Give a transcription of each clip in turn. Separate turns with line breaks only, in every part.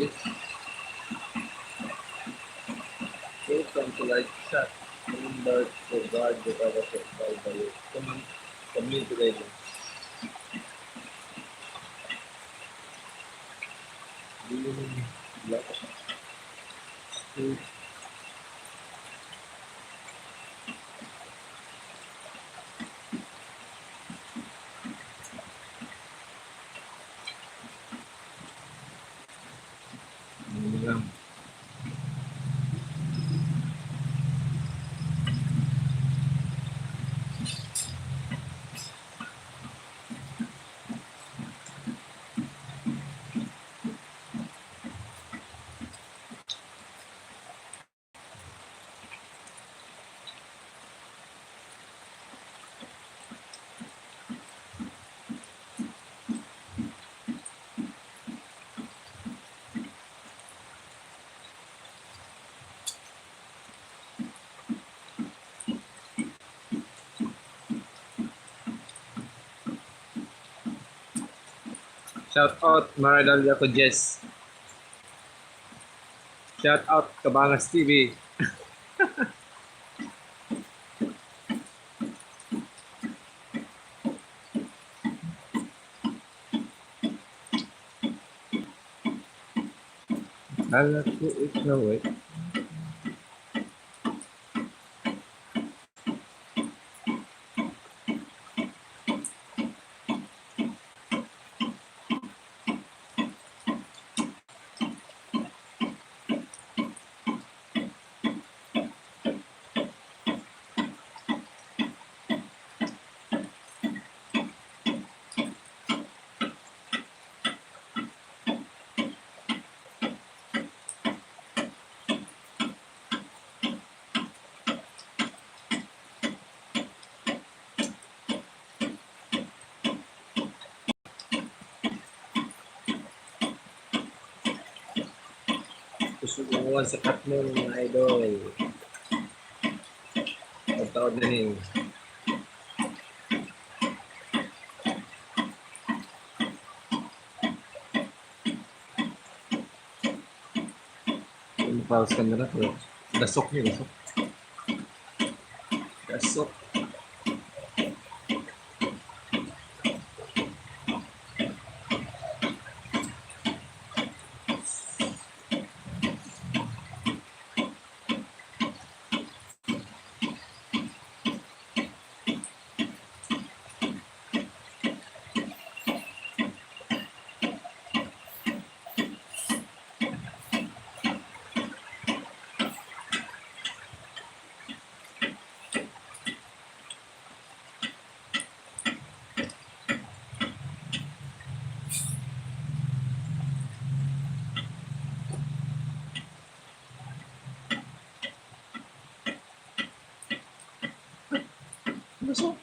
Yes. Welcome to live chat. Remember to guard the privacy by your community guidelines. Green, black, two. Ano lang. Shout out Maridal ko Jess. Shout out Kabangas TV. Akala ko ikaw eh. Gusto ko sa cut mo, mga idol. Pagtaod na ni. Yung pause camera pero dasok niyo, dasok. Dasok. Dasok.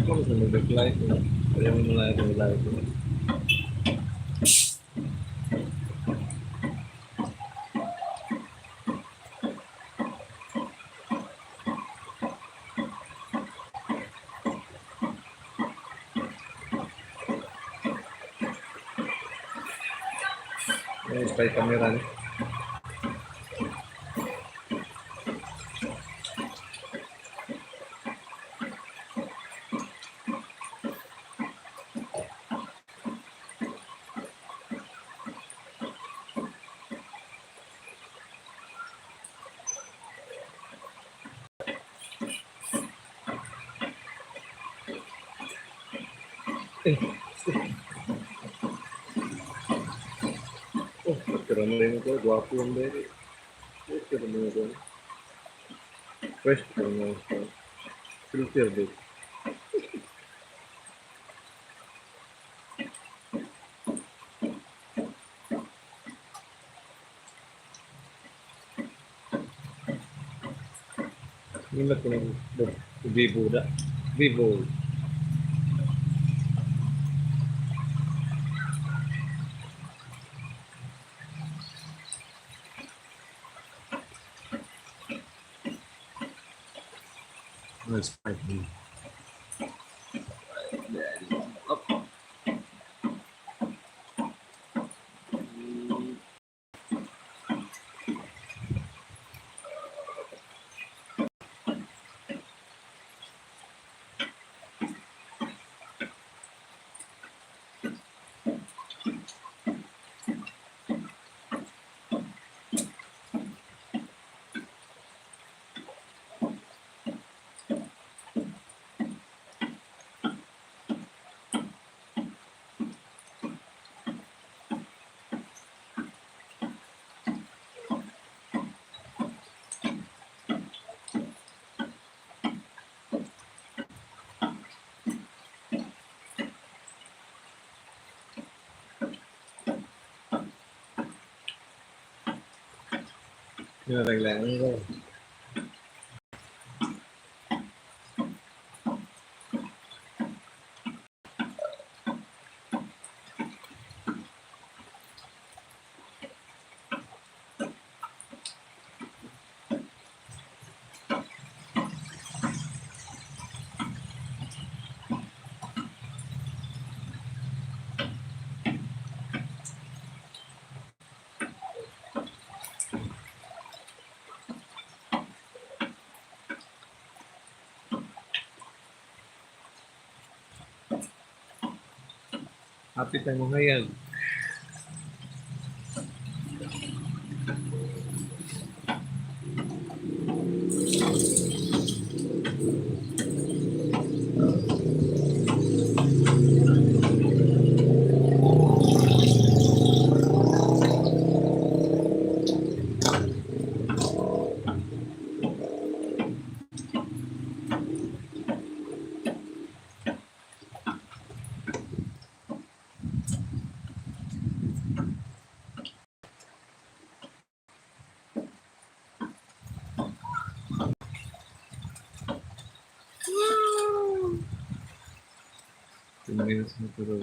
Ako gusto mag-reply ko. Kaya mo na lang live ko. Ayun, spy camera ni. Eh. Oh, pero mo rin ko, gwapo ang beri. Oh, pero mo rin. Fresh pero mo rin. Filter bit. Nindot ko ng Vivo da. Vivo. That's 5G.
Up.
เนื้อแรงๆนี่ก็ Happy tayo mga yan. 2 minutes na pero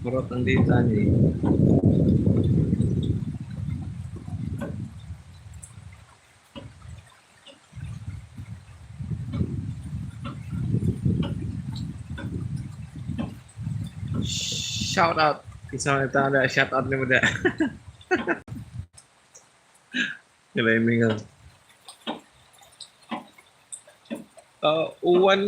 Kurot ang data ni. Shout out. Isa na ito na shout out ni mo da. Nila nga. One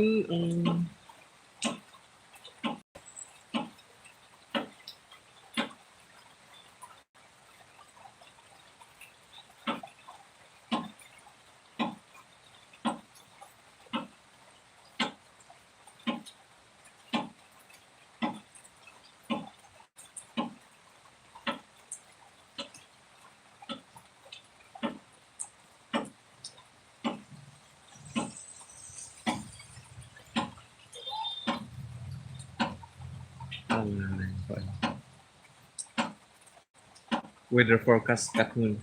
weather forecast kathon.